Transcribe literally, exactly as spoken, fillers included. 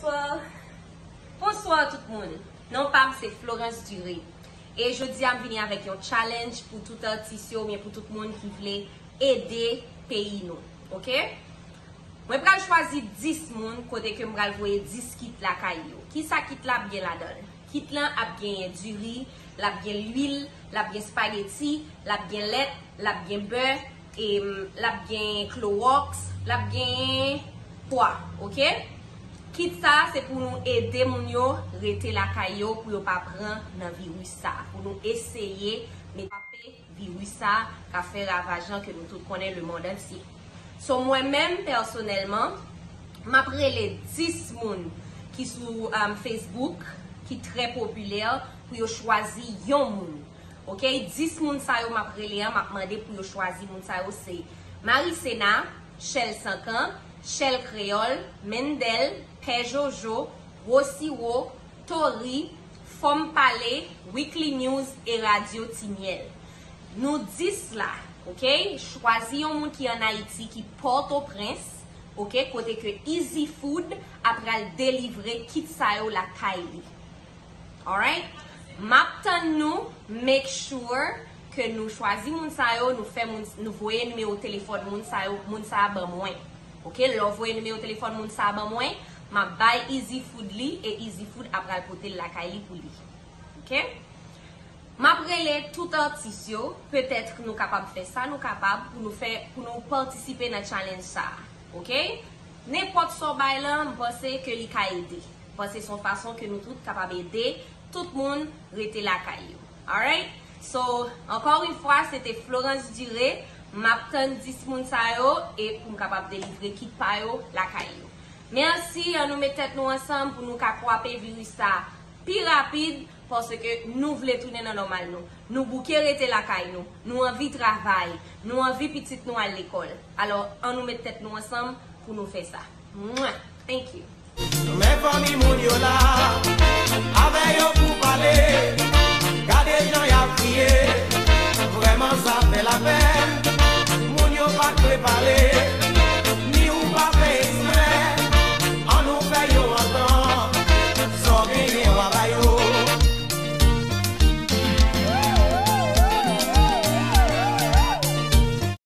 Bonswa. Bonswa tout moun. Non pa m se Florence Duré. E jodi a m vini avèk yon challenge pou tout atis yo, oubyen pou tout moun ki vle ede peyi nou. Oke? Mwen pral chwazi dis moun kote ke m pral voye dis kit lakay yo. Kisa kit la ap gen ladan l? Kit lan ap genyen diri, l ap gen lwil, l ap gen spageti, l ap gen lèt, l ap gen bè, e l ap gen klowòks, l ap gen pwa, oke? Kit sa a se pou nou ede moun yo rete lakay yo, pou yo pa pran nan viris sa a, pou nou eseye mete viris sa a k ap fè ravaj lan ke nou tout konnen lemonn antye. So mwen menm pèsonèlman, m ap rele dis moun ki sou um, Facebook ki trè popilè pou yo chwazi yon moun. Oke, dis moun sa yo m ap rele an, m ap mande pou yo chwazi moun sa yo se Marisena, Chèl Sankan, Chèl Kreyòl, Mendèl, Pè Jojo, Gwo Siwo, Tori, Fò m Pale, Weekly News e Radyo Timyèl. Nou dis la, oke? Chwazi yon moun ki ann Ayiti, ki Pòtoprens, oke? Kote ke Easy Food ap pral delivre kit sa yo lakay li. Alright? M ap tann nou, make sure ke nou chwazi moun sa yo, nou fè moun, nou voye nimewo telefòn moun sa yo, moun sa a ban mwen. Oke, lè w voye nimewo telefòn moun sa a ban mwen, m ap bay Easy Food li e Easy Food ap pral pote l lakay li pou li. Oke? M ap rele tout atis yo, petèt nou kapab fè sa nou kapab pou nou fè, pou nou patisipe nan challenge sa a. Oke? Nenpòt sa w bay lan, m panse ke li ka ede. M panse se yon fason ke nou tout kapab ede tout moun rete lakay yo. Alright? So, encore une fois, se te Florence Duré. M ap tann dis moun sa yo e pou m kapab delivre kit pa yo lakay yo. Mèsi, an nou met tèt nou ansanm pou nou ka kwape viris sa pi rapid, paske nou vle tounen nan nòmal nou. Nou bouke rete lakay nou. Nou anvi travay. Nou anvi pitit nou al lekòl. Alò, an nou met tèt nou ansanm pou nou fè sa. Mwah! Thank you. Men fanmi moun yo la, avè yo pou pale.